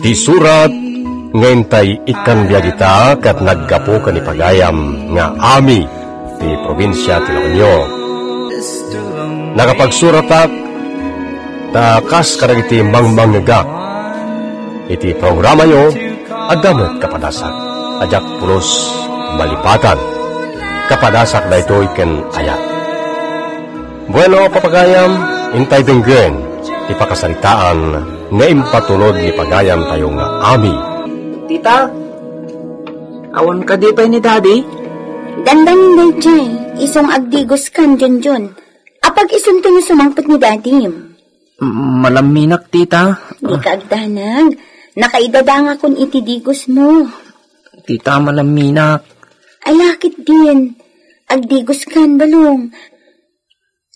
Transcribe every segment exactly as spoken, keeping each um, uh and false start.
Isurat nga intay ikkan biag ita ket naggapu ken ni pagayam nga Ami ti probinsia ti La Union. Nakapagsuratak ta kas kadagiti mangmangngegak iti programayo, adda met kapadasak a diak pulos malipatan. Kapadasak daytoy ken ayat. Bueno, papagayam, intay denggen ti pakasaritaan nga impatulod ni pagayam tayo nga Ami. Tita, awan kadi pay ni Daddy? Dandani dayjay, isu nga agdigoskan, Junjun. Apag isunto nga sumangpet ni Dadim? Malamminak, Tita. Dika agdanag. Nakaidadangakon iti digosmo. Tita, malamminak. Aya ketdin. Agdigoskan, Balong.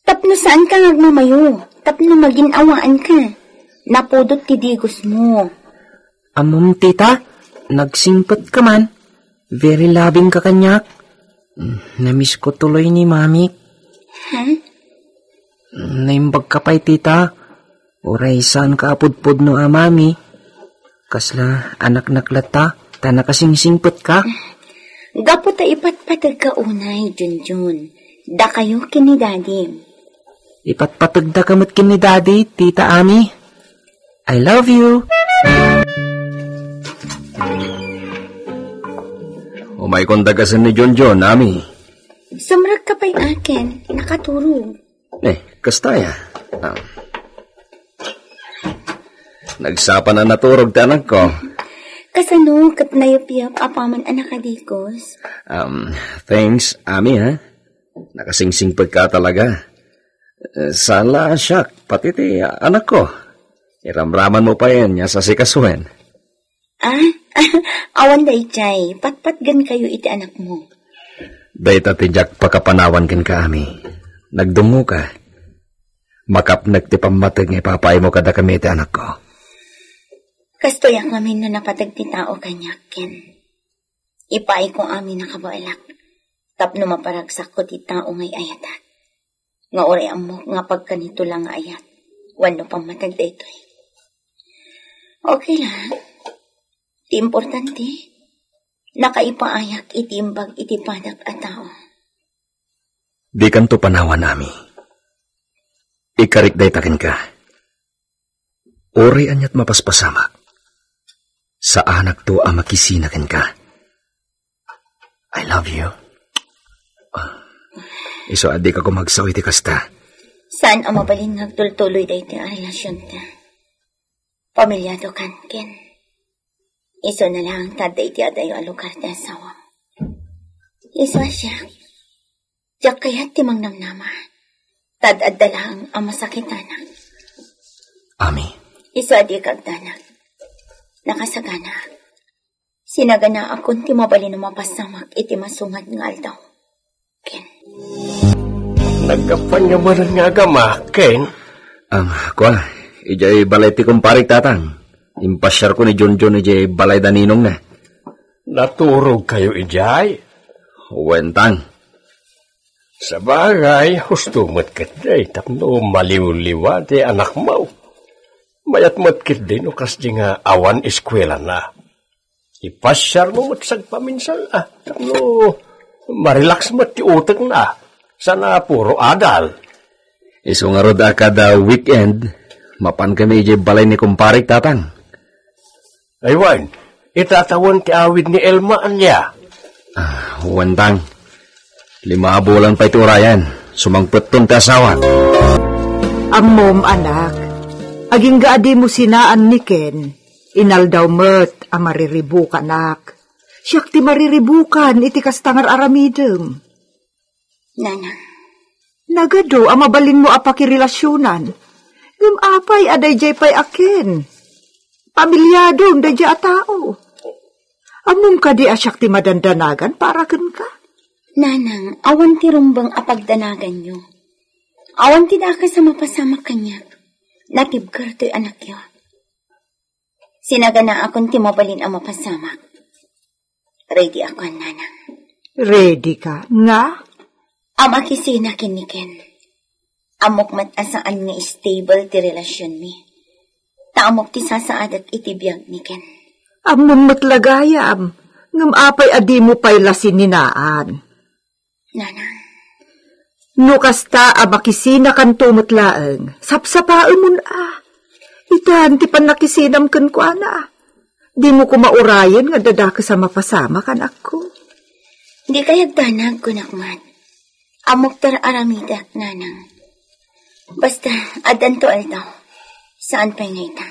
Tapno saanka nga agmamayo, tapno magin-awaanka. Napudot ti digosmo. Ammom, Tita, nagsingpetka man. Very loving ka kaniak. Mm, namiss ko tuloy ni Mamik. Ha? Mm, naimbag ka pay, Tita. Uray saanka a pudpudno a Mami. Kasla anaknak latta, ta nakasingsingpetka. Gapu ta ipatpategka unay, Junjun. Dakayo ken ni Dadim. Ipatpategdaka met ken ni Daddy, Tita Ami. I love you. Umaykon dagasen ni Junjun, Ami. Sumrekka pay akin, nakaturog. Eh, kasta ya. Ah. Nagsapa a naturog ti anakko. Kasano ket nayupyop apaman a nakadigos? Um, thanks, Ami, ha? Nakasingsingpetka talaga. Eh, saan la siak, pati ti anakko. Iramraman mo pay nia asikasuen. Ah? Awan dayjay, patpatgenkayo iti anakmo. Dayta ti diak pakapanawan kenka, Ami. Nagdungngoka. Makapnek ti pammateg nga ipapaaymo kadakami ti anakko. Kastoyak ngamin no napateg ti tao kaniak, Ken. Ipaayko amin a kabaelak tapno maparagsakko ti tao nga ay-ayatak. Nga uray ammok nga pagkanito la nga ayat wenno pammateg daytoy. Okay la. Ti importante, nakaipaayak iti imbag iti padak a tao. Dikanto panawan, Ami. Ikarik dayta kenka. Uray aniat mapaspasamak, saanakto a makisina kenka. I love you. Ah, isu a dika kumagsao iti kasta. Saan a mabalin nga agtultuloy daytoy a relasionta? Pamilyado kan, Ken. Isu na laeng ta adda iti adayo a lugar ti asawam. Isu a siak, diak kayat ti mangnamnama. Ta ad-adda laeng a masakitanak. Ami. Isu a dika agdanag. Nakasagana. Sinaganaakon ti mabalin a mapasamak iti masungad nga aldaw. Ken. Naggapuan nga manen nga agama, Ken? Am, kua, idiay balay ti kumparik, Tatang. Impasiarko ni Junjun idiay balay da ninongna. Naturogkayo idiay? Wen, Tang. Sabagay, husto met ketdi tapno maliwliwa ti anakmo. Mayat met ketdi no kasdi nga awan eskuelana. Ipasiarmo met sagpaminsan, a, tapno ma-relax met ti utekna. Saan a puro adal. Isu ngarud a kada weekend, mapankami idiay balay ni kumparik, Tatang. Ay, wen, ita tawen ti awid ni Elma, ania? Ah, wen, Tang. Lima a bulan pay ti urayan. Sumangpetton ti asawak. Ammom, anak, agingga a dimo sinaan ni Ken, inaldaw met a mariribukanak. Siak ti mariribukan iti kasta nga ar-aramidem. Nanang. Nagadu a mabalinmo a pakirelasionan. Ngem apay a daydiay pay a Ken? Pamilyadom daydiay a tao. Ammom kadi a siak ti madandanagan para kenka? Nanang, awan ti rumbeng a pagdanaganyo. Awan ti dakes a mapasamak kaniak. Natibker toy anakyo. Sinaganaakon ti mabalin a mapasamak. Ready ako, Nanang. Ready ka? Nga? A makisina ken ni Ken. Ammok met a saan nga stable ti relasionmi. Ta ammok ti sasaadak iti biag ni Ken. Ammom met la gayam, ngem apay a dimo pay la sininaan? Nanang. No kasta a makisinakanto met laeng, sapsapaemon a. Itan ti pannakisinam kenkuana. Dimo koma urayen nga adda dakes a mapasamak, anakko. Di kay agdanag, kunak met. Ammok ti ar-aramidek, nanang. Basta, addanto aldaw. Saan pay nga ita?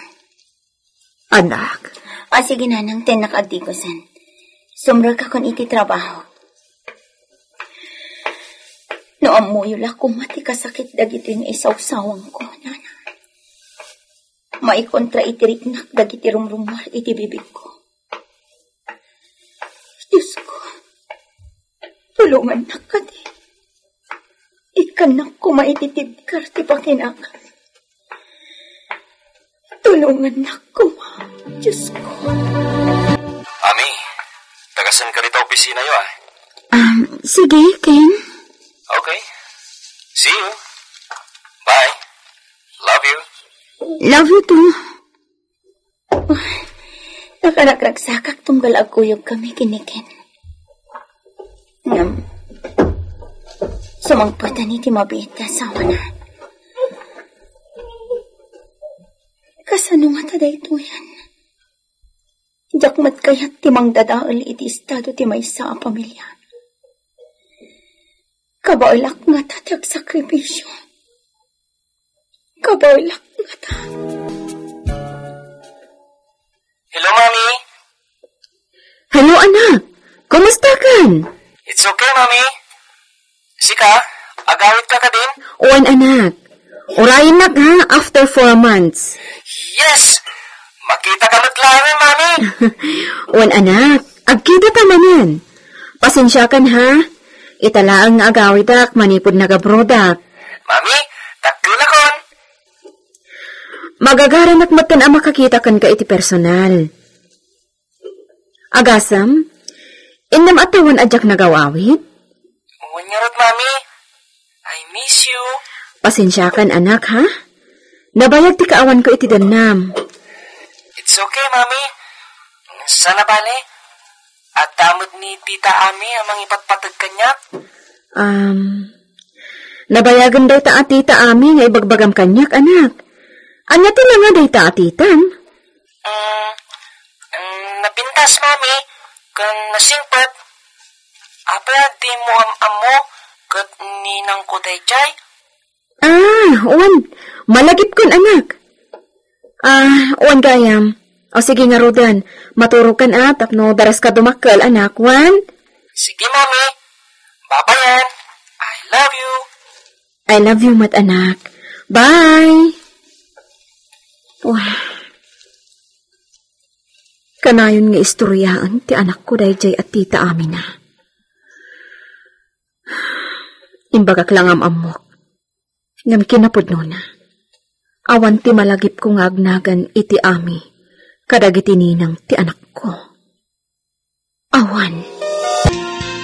Anak. Ah, sige, nanang, tennak agdigusen. Sumrekakon iti trabaho. No ammoyo la koma ti kasakit dagiti naisawsawangko, nanang. Maikontra iti riknak dagiti rumrumuar iti bibigko. Diosko, tulongannak kadi. Ikkannak koma iti tibker ti pakinakam. Tulongannak koma, Diosko. Ami, tagasan ka dita opisinayo, ah. Um, sige, Ken. Okay. See you. Bye. Love you. Love you too. Nakaragragsakak tunggal agkuyogkami ken ni Ken. Ngem, sumangpet iti mabiit ti asawana. Kasano ngata daytoyen? Diak met kayat ti mangdadael iti estado ti maysa a pamilia. Kabaelak ngata ti agsakripisio. Kabaelak ngata. Hello, Mami. Hello, anak. Kumusta kan? It's okay, Mami. Sika, agawid ka kadin? Wen, anak. Urayennak, ha, after four months. Yes! Makita ka met laeng, Mami. Wen, anak. Agkita ta manen. Pasensiakan, ha? Ita laeng nga agawidak manipud nagabrodak. Mami, dakkelakon. Magagaranak metten a makakita kenka iti personal. Agasem, innem a tawen a diak nagaw-awid? Wen ngarud, Mami. I miss you. Pasensiakan, anak, ha? Nabayag ti kaawanko iti dennam. It's okay, Mami. Saan a bale, adda met ni Tita Ami a mangipatpateg kaniak? Um, nabayagen dayta a Tita Ami nga ibagbagam kaniak, anak. Ania ti langa dayta a titam? Mm, mm, napintas, Mami, ken nasingpet. Apay a dimo am-ammo ket ninangko daydiay? Ah, wen, malagipkon, anak. Ah, wen gayam. O sige ngaruden, maturogkan a tapno daras ka dumakkel, anak, wen? Sige, Mami. Babayan. I love you. I love you met, anak. Bye. Wah. Kanayon nga istoryaen ti anakko daydiay a Tita Amina. Imbagak la nga am-ammok. Ngem kinapudnona, awan ti malagipko nga agnagan iti Ami kadagiti ninang ti anakko. Awan.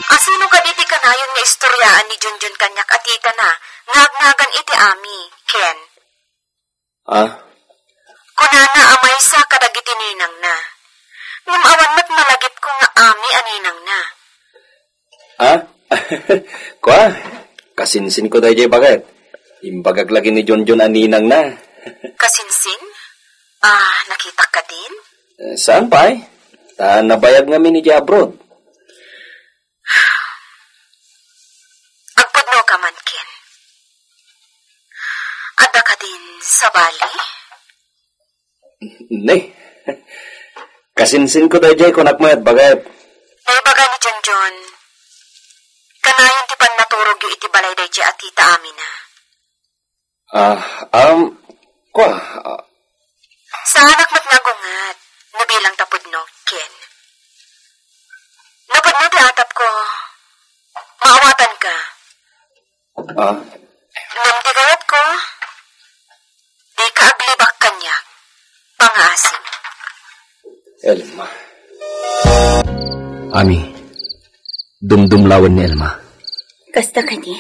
Asino kadi ti kanayon nga istoryaan ni Junjun kaniak a titana nga agnagan iti Ami, Ken? Ah? Kunana a maysa kadagiti ninangna. Ngem awan met malagipko nga Ami a ninangna. Ah? Kua, kasinsinko daydiay baket. Imbagak la ken ni Junjun a ninangna. Kasinsin? Ah, nakitak kadin? Eh, saan pay? Ta nabayag ngamin idiay abroad. Agpudno ka man, Ken. Adda kadin sabali? Ne. Kasinsinko daydiay, kunak met, baket. Naibaga ni Junjun, kanayon ti pannaturogyo iti balay daydiay a Tita Amina. Ah, um, kua, ah. Saanak met nga agunget no bilang ta pudno, Ken. No pudno ti atapko, maawatanka. Ah? Ngem ti kayatko, dika aglibak kaniak, pangaasim. Elma. Ami, dumdumlawen ni Elma. Kasta kadi?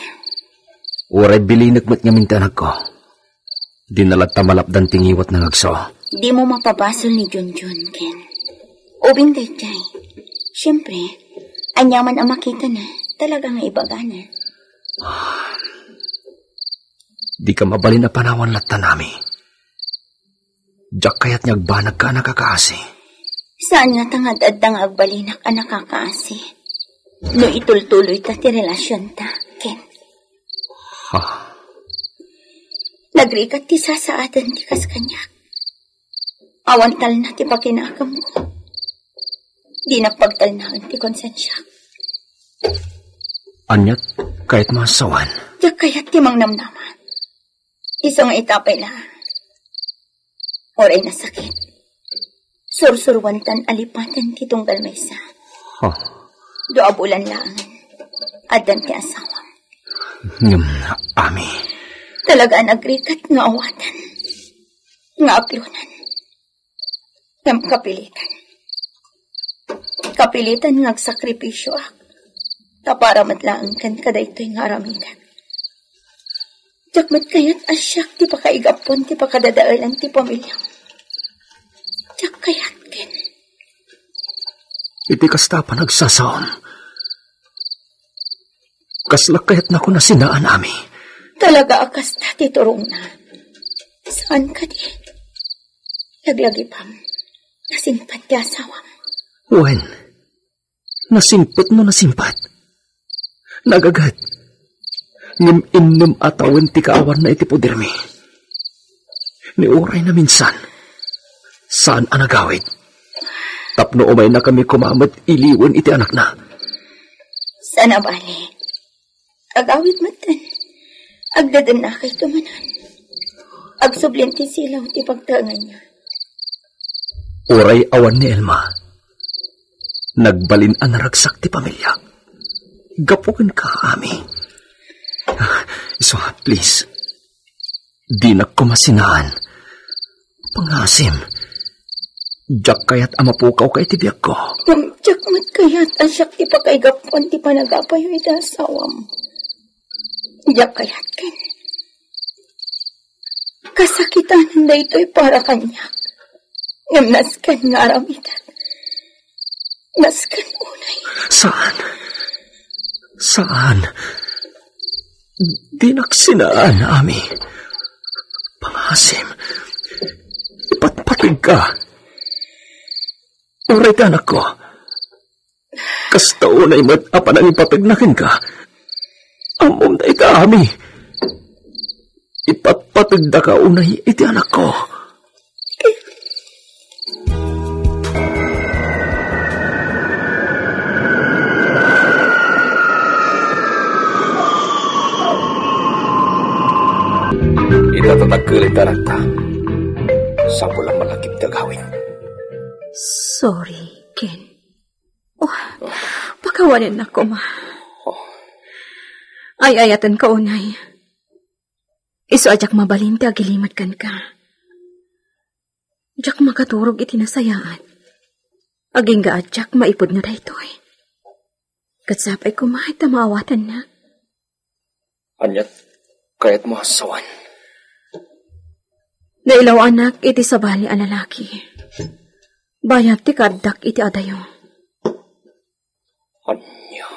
Uray bilinek met ngamin ti anakko. Di na latta malapdan ti ngiwatna nga agso. Dimo mapabasol ni Junjun, Ken. Ubing daydiay. Siyempre, aniaman a makitana, talaga nga ibagana. Dika mabalin a panawan latta, Ami. Diak kayat nga agbanagka a nakakaasi. Saan ngata nga ad-adda nga agbalinak a nakakaasi? No itultuloyta ti relasionta, Ken. Ha? Nagrigat ti sasaaden ti kas kaniak. Awan talna ti pakinakamko. Dinak pagtalnaen ti konsensiak. Ania ti kayatmo a sawen? Diak kayat ti mangnamnaman. Isu nga ita pay laeng. Uray nasakit, sursuruantan a lipaten ti tunggal maysa. Huh. Dua a bulan laeng, addan ti asawam. Ngem, Ami. Talaga a nagrigat nga awaten. Nga aplonan. Ngem kapilitan. Kapilitan nga agsakripisioak. Ta para met laeng kenka daytoy nga aramidek. Diak met kayat a siak ti pakaigapuan ti pakadadaelan ti pamiliam. Diak kayat, Ken. Iti kasta a panagsasaom, kasla kayatnakon a sinaan, Ami. Talaga a kasta ti turongna. Saan kadi? Laglagipem, nasingpet ti asawam. Wen, nasingpet no nasingpet. Nagaget. Ngem innem a tawen ti kaawanna iti podermi. Ni uray naminsan, saan a nagawid. Tapno umaynakami koma met iliwen iti anakna. Saan a bale. Agawid metten. Agdadannakayto manen. Agsublin ti silaw ti pagtaenganna. Uray awan ni Elma, nagbalin a naragsak ti pamiliak. Gapu kenka, Ami. Ah, isu, please. Dinak koma sinaan. Pangaasim. Diak kayat a mapukawka iti biagko. Ngem diak met kayat a siak ti pakaigapuan ti panagapayo iti asawam. Diak kayat, Ken. Kasakitanan daytoy para kaniak. Ngem nasken nga aramidek. Nasken unay. Saan? Saan? Dinak sinaan, Ami. Pangaasim. Ipatpategka. Uray ti anakko. Kasta unay met a panangipategna kenka. Ammom dayta, Ami. Ipatpategdaka unay iti anakko. Ita tatagkelen ti anakta. Sapul a malagip ti agawid. Sorry, Ken. Oh, pakawanennak koma. Oh. Ay-ayatenka unay. Isu a diak mabalin ti agilimed kenka. Diak makaturog iti nasayaat. Agingga a diak maipudno daytoy. Ket sapay koma ita maawatanna. Ania ti kayatmo a sawen? Nailaw-anak iti sabali a lalaki. Bayat ti kaaddak iti adayo. Ania?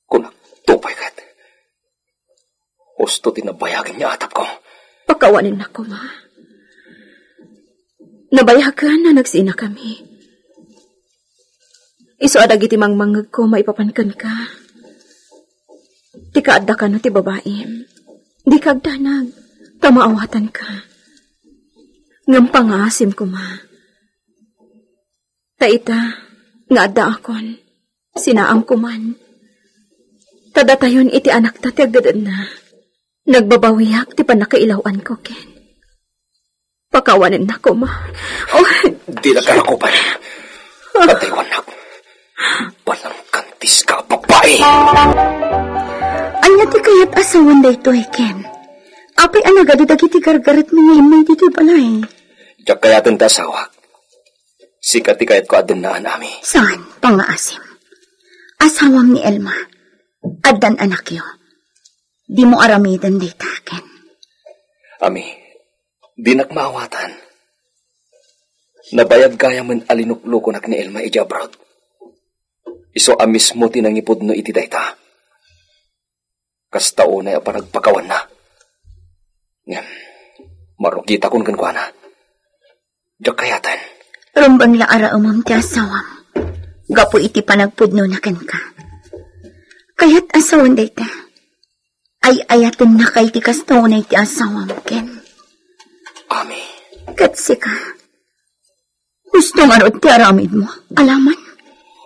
Kunak, tupay ket. Husto ti nabayagen nga atapko. Pakawanennak koma. Nabayagen a nagsinakami. Isu a dagiti mangmangngegko maipapan kenka. Ti kaadda kano ti babaim. Dika agdanag, ta maawatanka. Ngem pangaasim koma. Ta ita, nga addaakon, sinaamko man. Ta datayon iti anakta ti agdededna. Nagbabawiak ti pannakailaw-anko, Ken. Pakawanennak koma. Oh. Dina karakupan. Pataywannak. Balangkantis ka, babai! Ania ti kayat a sawen daytoy, Ken? Apay a nagadu dagiti gargaretmi nga immay ditoy balay? Diak kayaten ti asawak. Sika ti kayatko a dennaan, Ami. Saan, pangaasim? Asawam ni Elma. Addan anakyo. Dimo aramiden dayta, Ken. Ami, dinak maawatan. Nabayag gayamen a linuklokonak ni Elma idiay abroad. Isu a mismo ti nangipudno iti dayta. Kasta unay a panagpakawanna. Ngem, marugitakon kenkuana. Diak kayaten. Rumbeng la a raemem ti asawam gapu iti panagpudnona kenka. Kayat a sawen dayta. Ay-ayatennaka iti kasta unay ti asawam, Ken. Ami. Ket sika, husto ngarud ti aramidmo, alaman.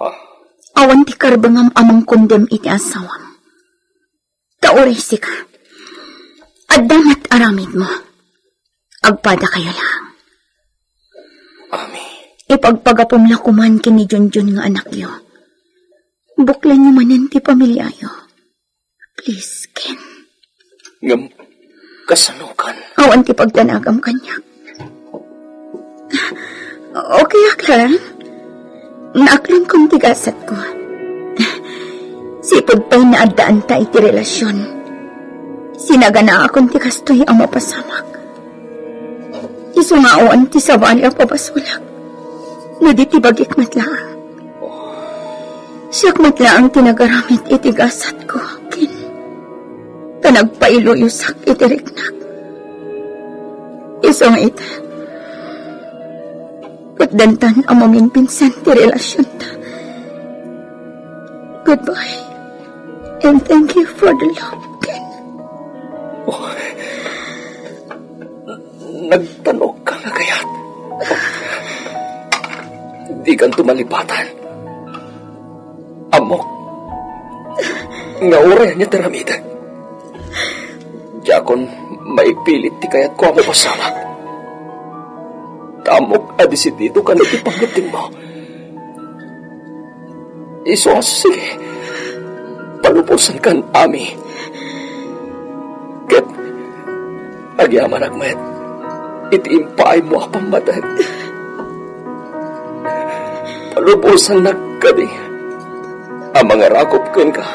Ah. Awan ti karbengam a mangkondem iti asawam. Ta uray sika, adda met aramidmo. Agpadakayo lang. Ami. Ipagpagapum la koman ken ni Junjun nga anakyo. Buklenyo manen ti pamiliayo. Please, Ken. Ngem, kasano kan? Awan ti pagdanagam kaniak. Okay, Aklan. Naaklonko ti gasatko. Sipud pay naaddaanta iti relasion, sinaganaakon ti kastoy a mapasamak. Isu nga awan ti sabali a pabasolak no di ti bagik met laeng. Siak met laeng ti nagaramid iti gasatko, Ken. Ta nagpailuyosak iti riknak. Isu nga ita, ket dantan a maminpinsan ti relasionta. Goodbye. And thank you for the love, Ken. Oh, nagtanokka nga kayat. Dikanto malipatan. Ammok nga uray ania ti aramidek, diakon maipilit ti kayatko a mapasamak. Ta ammok a desididokan iti pangngeddengmo. Isu a sige, palubosankan, Ami. Ket agyamanak met iti impaaymo a pammateg. Palubosannak kadi a mangarakop kenka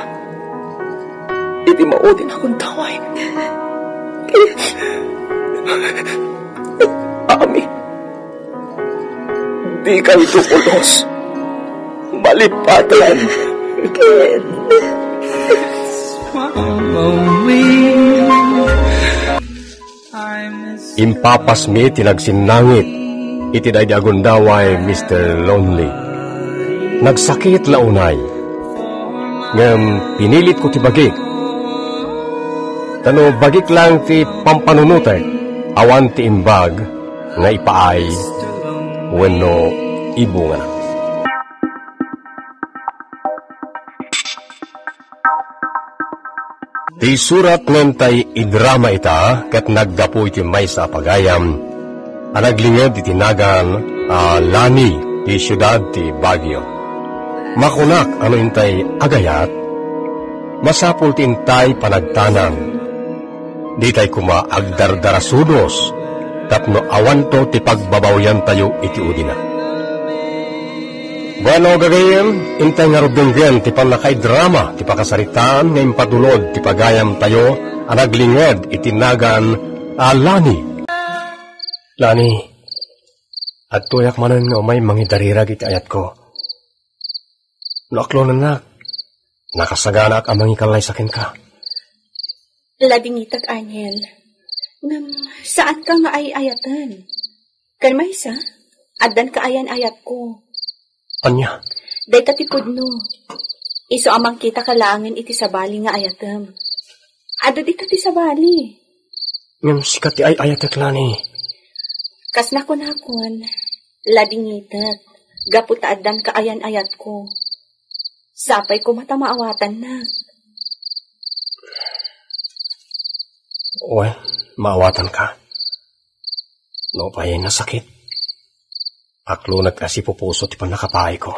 iti maudin a gundaway. Ami, dikanto pulos malipatan. Impapasmi ti nagsinnangit iti daydi a gundaway, Mister Lonely. Nagsakit la unay, ngem pinilitko ti bagik. Ta no bagik lang ti pampanunotek, awan ti imbag nga ipaay wenno ibungana. Ti surat nga intay idrama ita ket naggapu iti maysa a pagayam a naglinged iti nagan a Lani ti siudad ti Baguio. Makunak a no intay agayat, masapul ti intay panagtanang. Ditay koma agdardarasudos tapno awanto ti pagbabawiantayo iti udina. Bueno, gagayyem, intay ngarud denggen ti pannakaidrama ti pakasaritaan nga impatulod ti pagayamtayo a naglinged iti nagan a Lani. Lani, adtoyak manen nga umay mangidarirag iti ayatko. No aklonennak, nakasaganaak a mangikallaysa kenka. Ladingitek, Arnel. Ngem, saanka nga ay-ayaten. Ken maysa, addan kaayan-ayatko. Ania? Dayta ti pudno. Isu a mangkitaka laengen iti sabali nga ayatem. Adu dita ti sabali. Ngem sika ti ay-ayatek, Lani. Kas nakunakon, ladingitek, gapu ta addan kaayan-ayatko. Sapay koma ta maawatannak. Wen, maawatanka. No pay nasakit, aklonek a sipupuso ti pannakapaayko.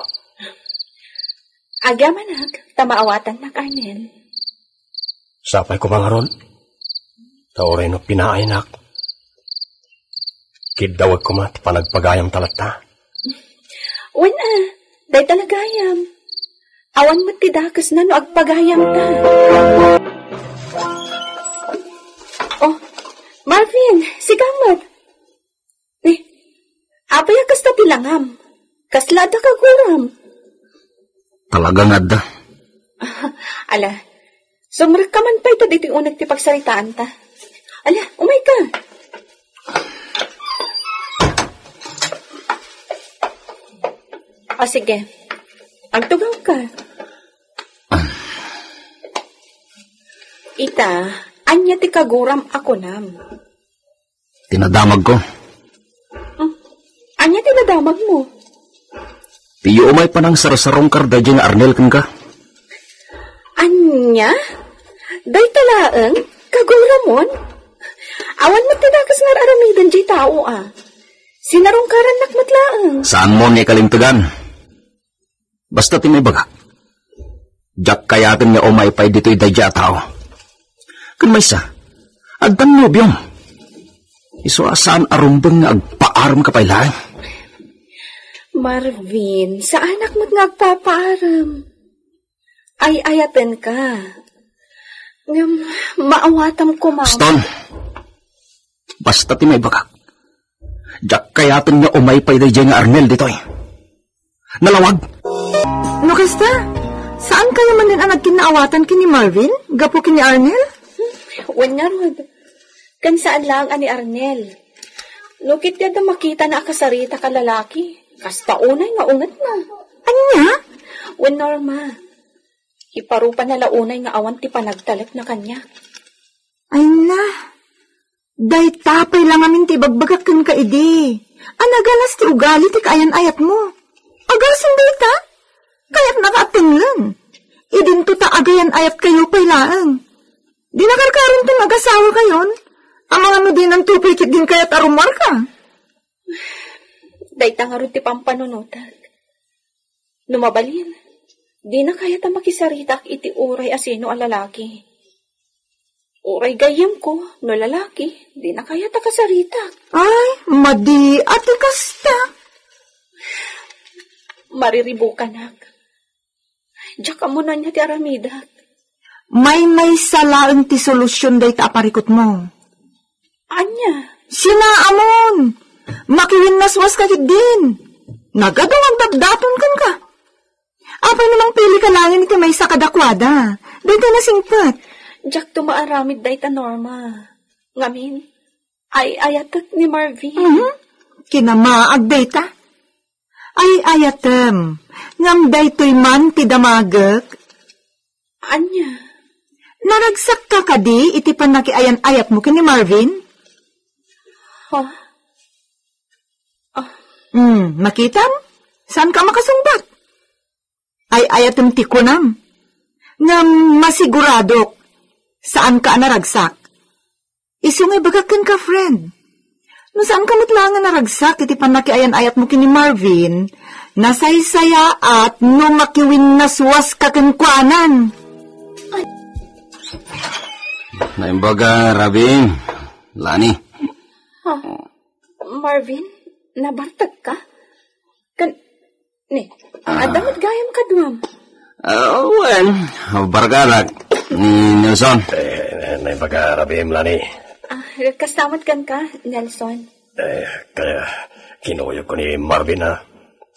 Agyamanak ta maawatannak, Arnel. Sapay koma ngarud, ta uray no pinaaynak, kiddawek koma ti panagpagayamta latta. Wen a, dayta la gayam. Awan met ti dakesna no agpagayamta. Oh, Marvin, sika met. Eh, apay a kasta ti langam? Kasla adda kaguram? Talaga nga adda. Ala, sumrekka man pay ta ditoy uneg ti pagsaritaanta. Ala, umayka. O, sige. Agtugawka. Ita, ania ti kaguram a kunam? Ti nadamagko. Hmm? Ania ti nadamagmo? Ti umay panangsarsaruka daydiay nga Arnel kenka. Ania? Dayta laeng? Kaguramon? Awan met ti dakes nga ar-aramiden diay tao, a. Sinarungkarannak met laeng. Saanmo nga ikalintegan? Basta ti maibagak, diak kayaten nga umay pay ditoy daydiay a tao. Ken maysa, addan nobiom. Isu a saan a rumbeng nga agpaaremka pay laeng. Marvin, saanak met nga agpapaarem. Ay-ayatenka. Ngem, maawatam koma. Stone, basta ti maibagak, diak kayaten nga umay pay daydiay nga Arnel ditoy. Nalawag. No kasta, saan kayo manen a nagkinnaawatan ken ni Marvin gapu ken ni Arnel? Wen ngarud. Ken saan laeng a ni Arnel. No ket ti adda makitana a kasaritak a lalaki, kasta unay nga ungetna. Ania? Wen, Norma, iparupana la unay nga awan ti panagtalekna kaniak. Ay na, dayta pay la ngamin ti ibagbagak kenka idi. A nagalas ti ugali ti kaayan-ayatmo. Agasem dayta? Kayatnaka a tenglen. Idinto ta agayan-ayatkayo pay laeng. Dina karkaronton agasawakayon? Amangan no dinanto pay ketdin kayat a rumarka. Dayta ngarud ti pampanunotek. No mabalin, dina kayat a makisaritak iti uray a sino a lalaki. Uray gayyemko, no lalaki, dina kayat a kasaritak. Ay, madi a ti kasta. Mariribukanak. Diak ammo no ania ti aramidek. Maymaysa laeng ti solusion dayta a parikutmo. Ania? Sinaamon! Makiwinnaswaska ketdin. Nagadu nga agdagdaton kenka. Apay no mangpilika laeng iti maysa kadakuada? Dayta nasingpet. Diakto maaramid dayta, Norma. Ngamin, ay-ayatek ni Marvin. Mhm. Kinamaag dayta. Ay-ayatem, ngem daytoy man ti damagek. Ania? Naragsakka kadi iti pannakiayan-ayatmo ken ni Marvin? Ha? Ah. Hmm, makitam? Saanka a makasungbat? Ay-ayatem ti kunam. Ngem masiguradok, saanka a naragsak. Isu nga ibagak kenka, friend. No saanka met laeng a naragsak iti pannakiayan-ayatmo ken ni Marvin, nasaysayaat no makiwinnaswaska kenkuanan. Naimbag a rabiim, Lani. Ha? Marvin, nabartekka? Kan, ni, Ah. Adda met gayam kaduam. Ah, wen, barkadak ni Nelson. Eh, naimbag a rabiim, Lani. Ah, kasta met kenka, Nelson. Eh, kaya, kinuyogko ni Marvin, ha?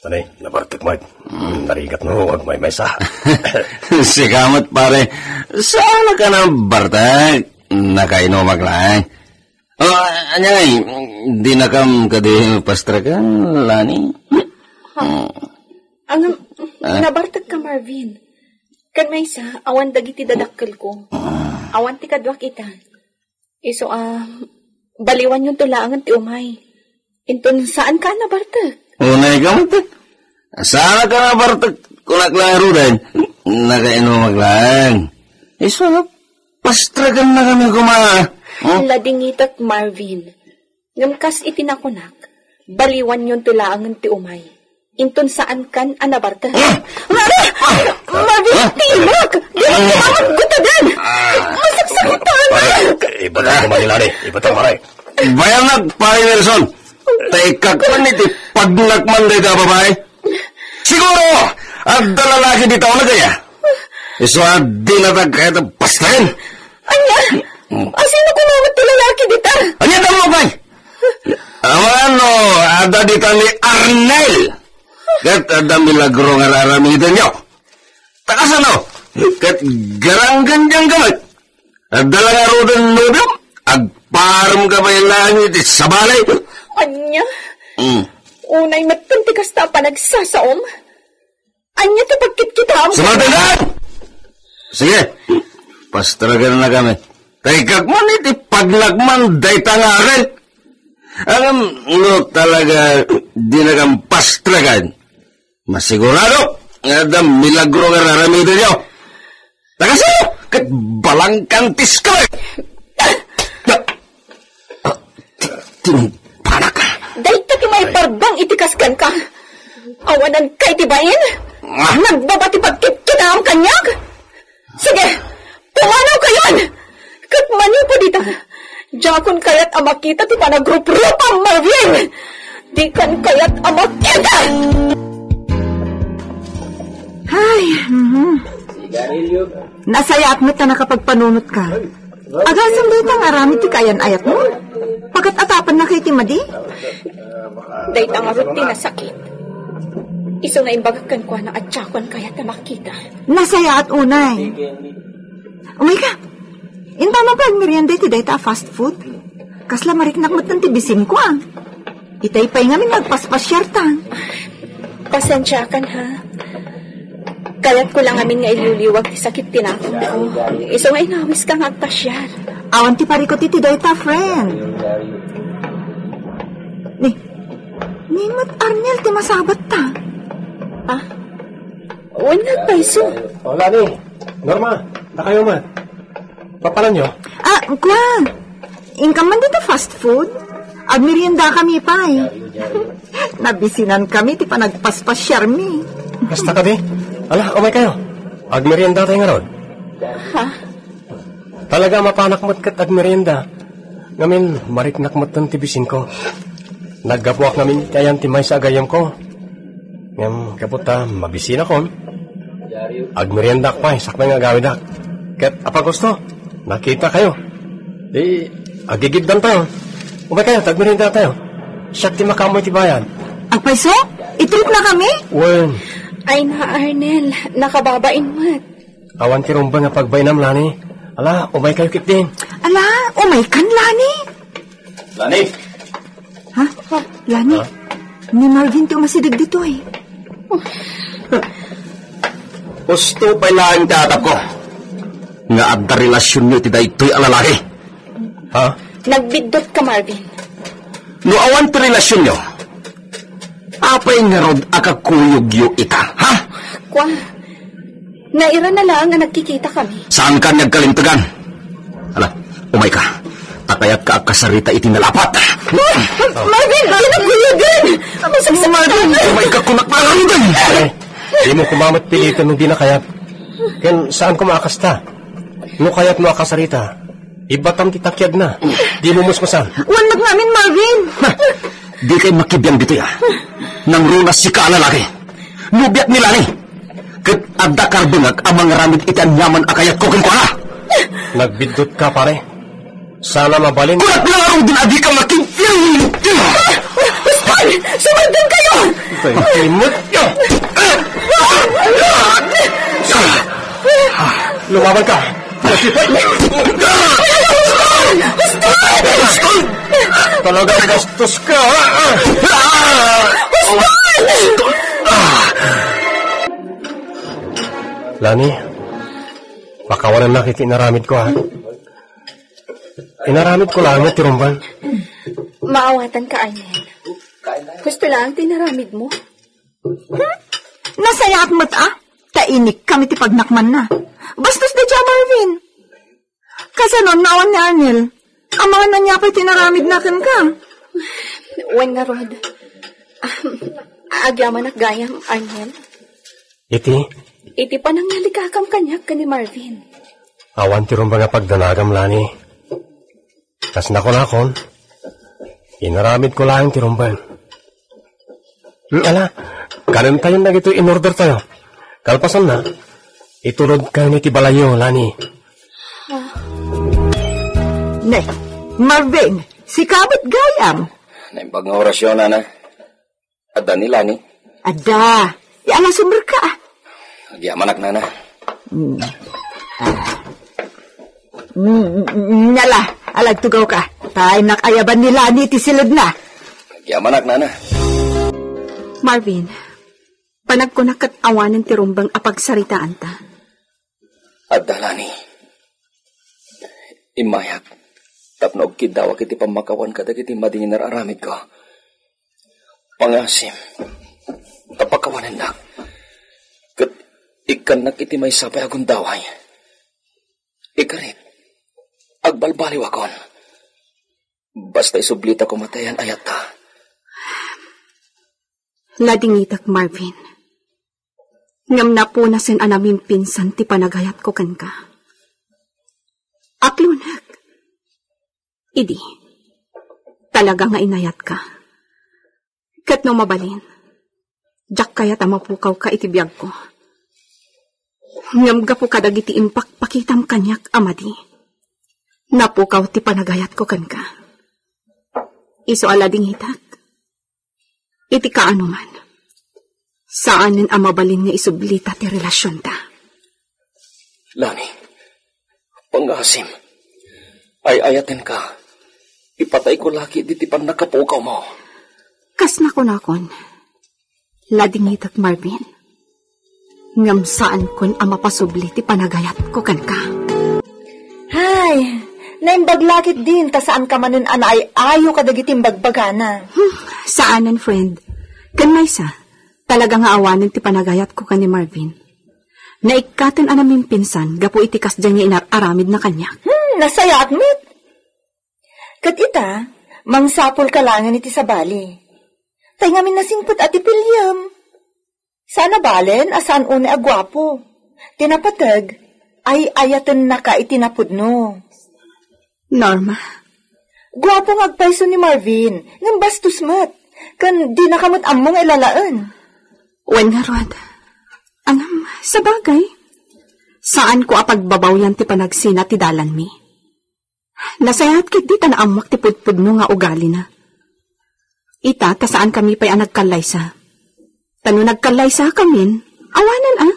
Ani, nabartek met. Hmm, narigat no, agmaymaysa. Sika met, pare. Saanka a nabartek? Nakainumak laeng. Oh, ania ngay, dinakam kadi pastreken, Lani? Ha? Ang, Ah. Nabartekka, Marvin. Kan maysa, awan dagiti dadakkelko. Ah. Awan ti kaduak ita. Isu a, baliwanyonto laengen ti umay. Inton saanka a nabartek. Unayka met. Saanka a nabartek, kunak laeng ngaruden. Nakainumak laeng. Isu a, Pastreken na kami koma. Oh? Ladingitek, Marvin. Ngem kas iti nakunak, baliwanyonto laengen ti umay. Inton saankan a nabartek. Ah! Mara! Marvin, ah! Timak! Di mo Ah! Timak! Gutagan! Ah! Masaksakitan! Pare, ibatan ko man ni Lani. Ibatan, pare. Bayanak, pare Nelson. Taikak man iti pagnak man dayta a babae. Siguro, adda lalaki dita a nagaya. Isu a dinatag kayat a pastaen. Ania? Hmm. Asino kuno met ti lalaki? Kidita! Ania, dammo pay? Awan no, adda dita ni Arnel. Ket adda milagro nga ar-aramidenyo. Ta kasano? Ket garanggan diay gamek. Adda la ngaruden nobiom, agparem ka pay laeng iti sabali. Ania? Mm. Unay metten ti kasta a panagsasaom? Ania ti pagkitkitaem? Sumadalan! Sige, pastragannakami. Ta ikkan man iti pagnakman dayta nga arel. Ngem no talaga dinakam pastragan, masigurado nga adda milagro nga ar-aramidenyo. Ta kasano? Ket balangkantis ka, eh! Ah, ti-, tinumpanak. Dayta ti maiparbang iti kaskanka. Awanan kay ti bain? Ah. Nagbaba ti pagkitkitaem kaniak? Sige, pumanaw kayon! Ket manipud ita, diakon kayat a makita ti panagruprupam, Marvin! Dikan kayat a makita! Ay, mhm. Nasayaat met ta nakapagpanunotka. Agasem dayta nga aramid ti kaayan-ayatmo? Pagat-atapennak iti madi? Dayta ngarud ti nasakit. Isu nga imbagak kenkuana a diakon kayat a makita. Nasayaat unay. Umayka. Inta man pay agmerienda iti dayta a fast food. Kasla mariknak metten ti bisinko, a. Itay pay ngamin nga agpaspasiarta. Pasensiakan, ha? Kayatko la ngamin nga iliwliwag ti sakit ti nakonko. Isu nga inawiska nga agpasiar. Awan ti parikut iti dayta, friend. Ni, ni met Arnel ti masabatta. Ah? Wen nga agpayso. O, Lani, Norma, dakayo met. Papananyo? Ah, kua. Inka man dita fast food? Agmeriendakami pay. Nabisinankami ti panagpaspasiarmi. Kasta kadi? Ala, umaykayo. Agmeriendatayo ngarud. Ha? Talaga a mapanak met ket agmerienda. Ngamin, mariknak metten ti bisinko. Naggapuak ngamin iti ayan ti maysa a gayyemko. Ngem gapu ta mabisinakon, agmeriendak pay sakbay nga agawidak. Ket apay a gusto, nakitakayo. Di, agigiddantayo. Umaykayo, ta agmeriendatayo. Siak ti makaammo iti bayad. Agpayso? I-treatnakami? Wen. Ay na, Arnel, nakababain met. Awan ti rumbeng a pagbainam, Lani. Ala, umaykayo ketdin. Ala, umaykan, Lani. Lani! Ha? Lani? Ha? Ni Marvin ti umasideg ditoy. Husto pay laeng ti atapko nga adda relasionyo iti daytoy a lalaki. Ha? Nagbiddut ka, Marvin. No awan ti relasionyo, apay ngarud a kakuyogyo ita, ha? Kua, naira na laeng nga nagkikitakami. Saanka nga agkalintegan? Ala, umayka. Ta kayatka a kasarita iti nalapat. Marvin, di nagkuyogan! Masaksak ka! Marvin, umayka, kunak, Marvin! Eh, dimo koma met piliten no dina kayat. Ken saan koma a kasta. No kayatmo a kasarita, ibbatam ti takiagna. Dimo musmusan. Wen met ngamin, Marvin! Ha! Dikay makibiang ditoy, a. Nangruna sika a lalaki. No biag ni Lani. Ket adda karbengak a mangaramid iti aniaman a kayatko kenkuana. Nagbiddutka, pare. Saan a mabalin. Kunak la ngaruden a dika makibiang. Husto! Sumardengkayo! Tay, timot. Lumaban ka. Talaga gastos ka. Lani, pakawanennak iti inaramidko, ha? Inaramidko laeng ti rumbeng. Maawatanka, Arnel. Husto laeng ti inaramidmo. Hmm? Nasayaat met, a? Ta inikkam iti pagnakmanna. Bastos dayta, Marvin. Kasano, awan ni Arnel? Amangan ania pay ti inaramidna kenka? Wen ngarud. Agyamanak gayam, Arnel. Iti? Iti pananglalikakam kaniak ken ni Marvin. Awan ti rumbeng a pagdanagam, Lani. Kas nakunakon, inaramidko laeng ti rumbeng. Hmm, ala, kanentayon dagitoy in-ordertayo. Kalpasanna, itulodkayon iti balayyo, Lani. Ne, Marvin, sika met gayam. Naimbag nga orasyo, nana. Adda ni Lani? Adda. Ti alas nuebe ka. Agyamanak, nana. Hmm. Ah. Hmm, nala, alagtugaw ka. Tay nakayaban ni Lani ti siledna. Agyamanak, nana. Marvin, panagkunak ket awanen ti rumbeng a pagsaritaanta. Adda, Lani. Immayak tapno agkiddawak iti pammakawan kadagiti madi nga inar-aramidko. Pangasim, ta pakawanennak, ket ikkannak iti maysa pay a gundaway. Ikarik, agbalbaliwakon. Basta isublita koma ti ayan-ayatta. Ladingitek, Marvin. Ngem napunasen a namimpinsan ti panagayatko kenka. Aklonek. Idi, talaga nga inayatka. Ket no mabalin, diak kayat a mapukawka iti biagko. Ngem gapu kadagiti impakpakitam kaniak a madi, napukaw ti panagayatko kenka. Isu a ladingitek. Iti kaano man, saanen a mabalin nga isublita ti relasionta. Lani, pangasim, ay-ayatenka. Ipatayko la ketdi ti pannakapukawmo. Kas nakunakon, ladingitek, Marvin. Ngem saankon a mapasubli ti panagayatko kenka. Hay, naimbag la ketdin ta saanka manen a naay-ayo kadagiti imbagbagana. Hmm, saanen, friend. Ken maysa, talaga nga awanen ti panagayatko ken ni Marvin. Naikkaten a namimpinsan gapu iti kasdiay nga inar-aramidna kaniak. Hmm, nasayaat met. Ket ita, mangsapulka laengen iti sabali. Tay ngamin nasingpet a ti piliem. Saan a balen a saan unay a guapo. Ti napateg, ay-ayatennaka iti napudno. Norma. Guapo nga agpayso ni Marvin, ngem bastos met. Ken dinaka met ammo nga ilalaen. Wen ngarud. Ngem, sabagay, saanko a pagbabawyan ti panagsina ti dalanmi. Nasayaat ketdi ta naammoak ti pudpudno nga ugalina. Ita, ta saankami pay a nagkallaysa. Ta no nagkallaysakamin, awanen a.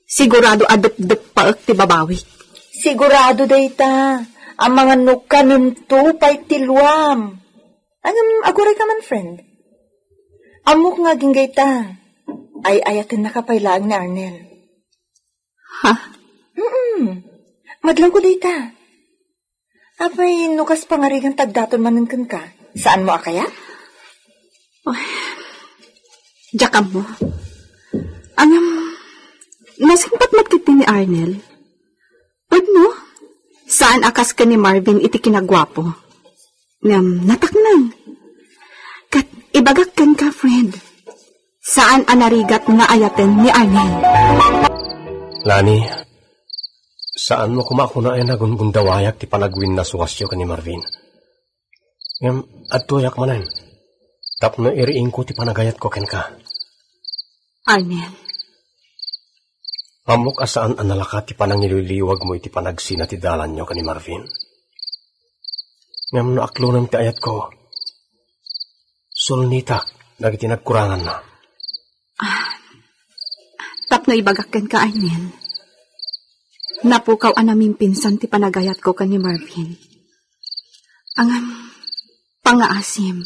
Sigurado a depdeppaek ti babawik. Sigurado dayta. Amangan no kanemto pay ti luam. Ngem, agurayka man, friend. Ammok nga agingga ita. Ay-ayatennaka pay laeng ni Arnel. Ha? Mm-mm. Madlawko dayta. Apay, no kas pangarigan ti agdaton manen kenka, saanmo a kayat? Ay, diak ammo. Ngem, nasingpet met ketdi ni Arnel. Pudno, saan a kas ken ni Marvin iti kinaguapo. Ngem nataknang. Ket ibagak kenka, friend. Saan a narigat nga ayaten ni Arnel. Lani, saanmo koma a kunaen a gungundawayak ti panagwinnasuasyo ken ni Marvin. Ngem adtoyak manen, tapno iriingko ti panagayatko kenka. Arnel. Ammok a saan a nalaka ti panangililiwagmo iti panagsina ti dalanyo ken ni Marvin. Ngem no aklonem ti ayatko, sulnitak dagiti nagkuranganna. Ah, tapno ibagak kenka, Arnel, napukaw a namimpinsan ti panagayatko ken ni Marvin. Ngem, pangngaasim,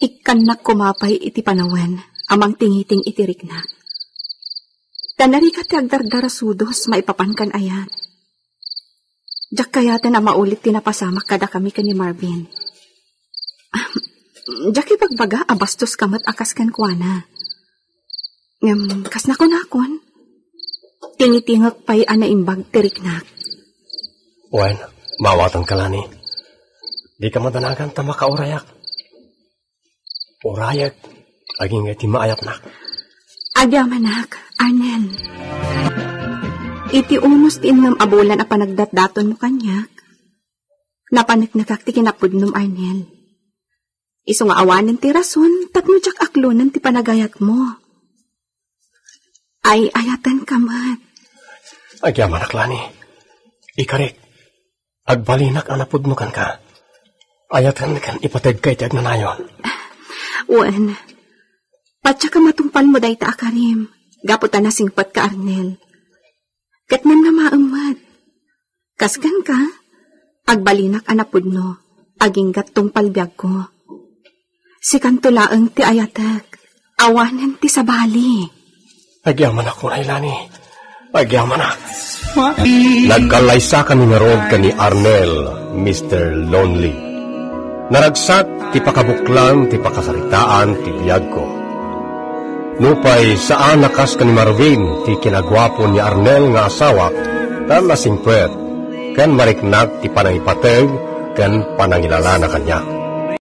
ikkannak koma pay iti panawen a mangtingiting iti riknak. Ta narigat ti agdardarasudos maipapan kan ayat. Diak kayaten a maulit ti napasamak kadakami ken ni Marvin. Ah, diak ibagbaga a bastoska met a kas kenkuana. Ngem, kas nakunakon, tingitingek pay a naimbag ti riknak. Wen, maawatanka, Lani. Dika madanagan ta makaurayak. Urayek, agingga ti maayatnak. Agyamanak, Arnel. Iti unos ti innem a bulan a panagdatdatonmo kaniak, napaneknekak ti kinapudnom, Arnel. Isu nga awanen ti rason tapno diak aklonen ti panagayatmo. Ay-ayatenka met. Agyamanak, Lani. Ikarik, Agbalinak a napudno kenka. Ayaten ken ipateg ka iti agnanayon. Wen, patiak a matungpalmo dayta a karim, gapu ta nasingpetka, Arnel. Ket namnamaem met. Kas kenka, agbalinak a napudno, aginggat tungpal biagko. Sikanto laeng ti ayatek, awanen ti sabali. Agyamanak, Unay Lani. Agyamanak. Nagkallaysakan ni ngarud ken ni Arnel, Mister Lonely. Naragsak ti pakabuklan ti pakasaritaan ti biagko. Nupay saan a kas ken ni Marvin ti kinaguapo ni Arnel nga asawak, ta nasingpet, ken mariknak ti panangipateg ken panangilalana kaniak.